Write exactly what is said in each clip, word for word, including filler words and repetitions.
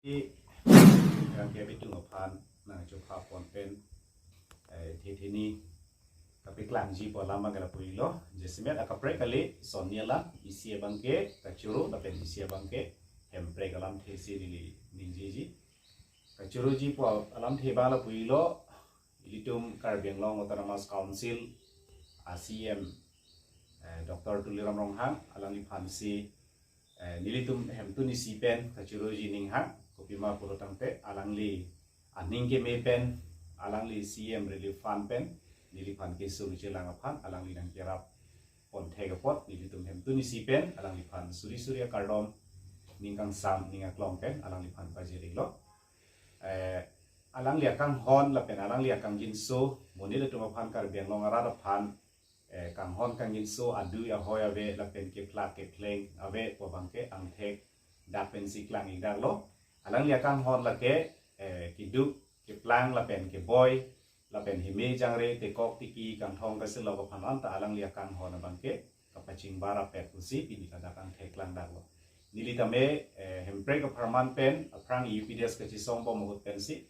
Yang ke bitung aphan nangchopha pon pen, eh, the theni kapeklangji pu alam abang ke lapu-iklo. Jasemet akaprek kali, son ni alam, isi abang ke kachoro lapen isi abang ke hemprek alamthe si neli ningjeji. Kachoroji pu alamthe abang lapu-iklo. Ilitum Karbi Anglong Autonomous Council a C E M, eh, Doctor Tuliram Ronghang, alangliphan si, eh, nelitum hemtun isi pen kachoroji aning hang, kopima pulo tangte alangli aning keme pen, alangli C E M Relief Fund pen neliphan keso chelang aphan alangli nangcherap pon thek apot nelitum hemtun isi pen alangliphan suri suri akardom, ning kangsam ning aklong pen alangliphan pajir-iklo. Eh, alangli akanghon lapen alangli akangjinso, monit atum aphan, Karbi Anglong arat aphan, eh, kanghon kangjinso, adui ahoi ave lapen kepla kepleng ave pu abang ke angthek dak pensi klang-ik daklo. Alangli akanghon lake, eh, keduk keplang lapen keboi lapen heme jangre tekok tiki kangthong kasilok aphan anta alangli akanghon abang ke kapachingbar rapet pusi pini ladak angthek klang daklo. Neli tame, eh, hemprek apharman pen aphrang U P D S kachesong bom ahut pensi,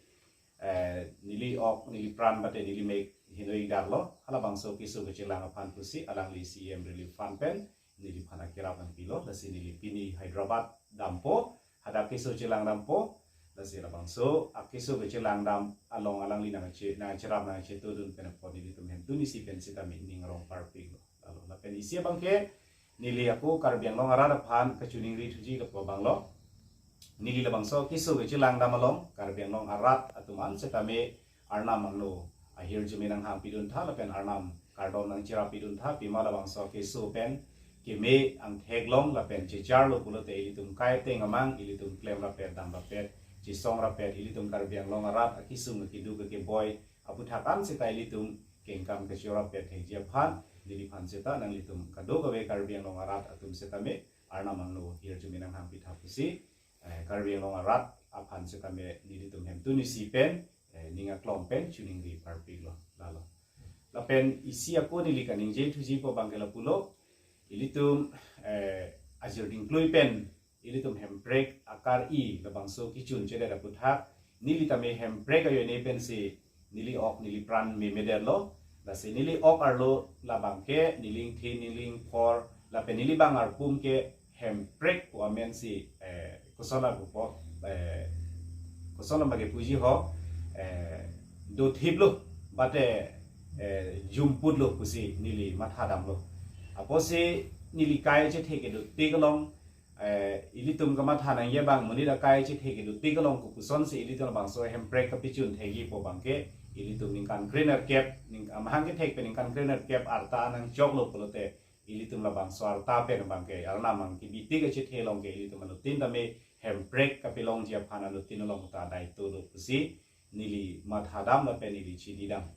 eh, neli ok, neli pran mate neli mek heno-ik daklo. Halabangso keso kachelang aphan pusi alangli C E M Relief Fund pen neliphan akerap nangpilo, lasi neli pini Hyderabad dampo, hadak keso chelang dampo, lasi labangso akeso kachelang dam along alangli nangche, nangcherap nangchetodun pen apot nelitum hemtun isi pen sitame ning arong parpiklo. Lalo lapen isi abang ke neli ako Karbi Anglong arat aphan kachiningri thuji lapu abanglo. Neli labangso keso kachelang dam along Karbi Anglong arat atum an sitame Arnam angno ahirjume nanghangpiduntha lapen Arnam kardom nangcherappiduntha, pima labangso keso pen keme angthek long lapen checharlo pulote ilitum kaiteng amang, ilitum klem rapet dam rapet, chesong rapet, ilitum Karbi Anglong arat akesung akeduk akeboi aputhak an seta ilitum kengkam kachoro rapet thekji aphan neliphan seta nanglitum kadokave Karbi Anglong arat atum sitame Arnam angno hirjume nanghangpitha pusi, eh, Karbi Anglong arat aphan sitame nelitum hemtun isi pen, eh, ning aklong pen chiningri parpiklo. Lalo lapen isi ako neli kaningje thuji pu abang ke lapulo. Ilitum, eh, ajir dingklui pen ilitum hemprek akar-i labangso kechun chedet aputhak neli tame hemprek ajoine pensi neli ok neli pran memedetlo. Lasi neli ok arlo labang ke neli ingthin, neli ingphor lapen neli bang arpum ke hemprek pu amen si, eh, koson lapu po, eh, koson lama kepuji ho, eh, dothiplo mate, eh, jumputlo pusi neli matha damlo. Apotsi neli kai chethe kedotik along, eh, ilitum kamatha nangji abang monit akai chethe kedotik along kopusonsi ilitum labangso hemprek kapechun thekji pu abang ke ilitum ningkan krenerkep, ning, amahang kethek pen ningkan krenerkep arta nangchoklo pulote ilitum labangso arta pen abang ke Arnam angno kebitik achethe along ke ilitum anuttin tame hemprek kapelongji aphan anuttin along ta daitolo pusi neli matha dam lapen neli chini dam.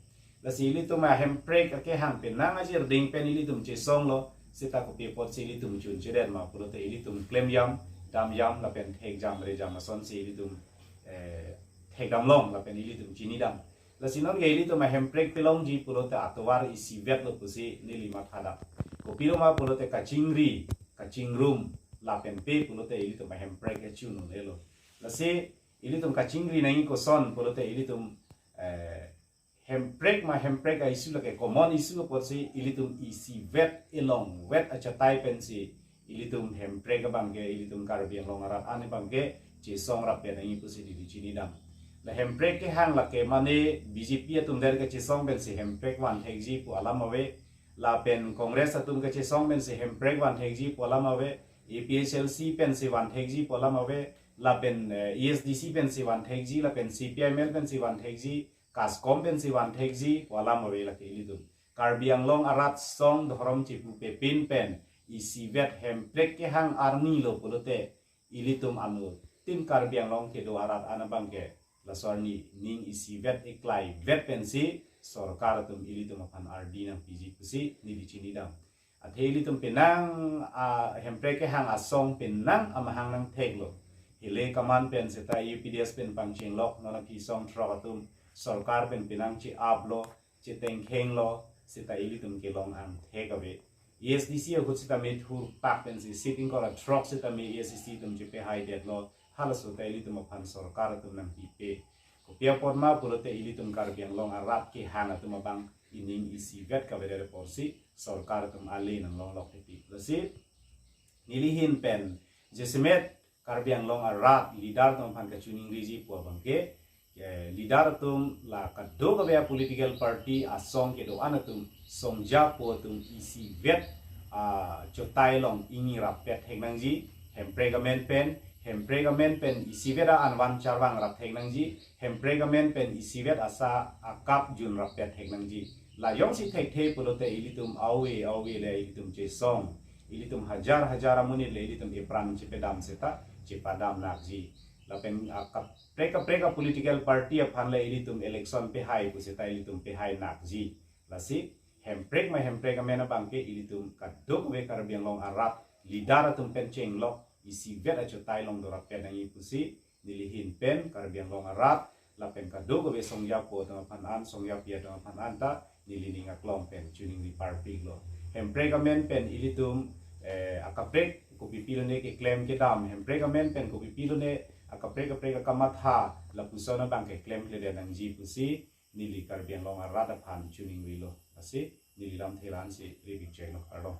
Lasi ilitum ahemprek akehang penang ajirding pen ilitum chesonglo, seta kopi apotsi ilitum chun chedet ma pulote ilitum klem jam, dam jam lapen thek jam re jam asonsi ilitum, eh, thek dam long lapen ilitum chini dam. Lasi non ke ilitum ahemprek pelongji pulote atovar isivetlo pusi neli matha dam. Kopilo ma pulote kachingri, kachingrum lapen pe pulote ilitum ahemprek kechun un-elo. Lasi ilitum kachingri nangji koson pulote ilitum, eh, hemprek ma hemprek a-issue lake common issue apotsi ilitum isivet elongvet achatai pensi ilitum hemprek abang ke ilitum Karbi Anglong arat an abang ke chesong rapet nangji pusi neli chini dam. La hemprek kehang lake mane B J P atum der kachesong pensi hemprek van thekji pu alam ave, lapen Congress atum kachesong pensi hemprek van thekji pu alam ave, A P H L C pensi van thekji pu alam ave, lapen, eh, A S D C pensi van thekji, lapen C P I M L pensi van thekji, KASCOM pensi van thekji pu alam ave lake ilitum. Karbi Anglong arat song dhorom chipupe pin pen isivet hemprek kehang arnilo pulote ilitum anuttin Karbi Anglong kedo arat an abang ke laso arni ning isivet eklaivet pensi sorkar atum ilitum aphan ardi nangpiji pusi neli chini dam. Athe ilitum penang, ah, hemprek kehang asong penang amahang nangtheklo. Hile kaman pen seta U P D S pen pangchinglok non aphi song throk atum sorkar pen penang che-aplo, chetengkhenglo, seta ilitum kelong angthek ave. A S D C ahut sitame thurpak pensi seat ingkoi ra throk sitame A S D C atum chepehaidetlo. Halaso ta ilitum aphan sorkar atum nangpipe. Kopi apot ma pulote ilitum Karbi Anglong arat kehang atum abang ining isivet kavedet apotsi sorkar atum ale nanglonglok hepi. Lasi neli ahin pen jasemet Karbi Anglong arat leader atum aphan kachiningriji pu abangke, eh, leader atum la kadokave political party asong kedo-an atum songjapo atum isivet, ah, chotai along ingni rappet thek nangji, hemprek amen pen, hemprek amen pen isivet a-anvan charvang rap thek nangji, hemprek amen pen isivet asa akap jun rappet thek nangji. La jongsi thekthe pulote ilitum awe awe le ilitum chesong. Ilitum hajar hajar amonit le ilitum epran chepedam seta chepadam nakji. Lapen akaprek kaprek a-political party aphan le ilitum election pehai pu seta ilitum pehai nakji. Lasi hemprek ma hemprek amen abangke ilitum kadokave Karbi Anglong arat leader atum pen chenglok isivet achotai along do rappet nangji pusi neli ahin pen Karbi Anglong arat lapen kadokave songjapo atum aphan an, songjapi atum aphan an ta neli ning aklong pen chiningri parpiklo. Hemprek amen pen ilitum, eh, akaprek kopipi lone keklem kedam, hemprek amen pen kopipi lone akaprek kaprek akamatha lapuson abangke klemkledet nangji pusi neli Karbi Anglong arat aphan chiningrilo. Lasi neli lamthe la-ansi ripik chenglo, kardom.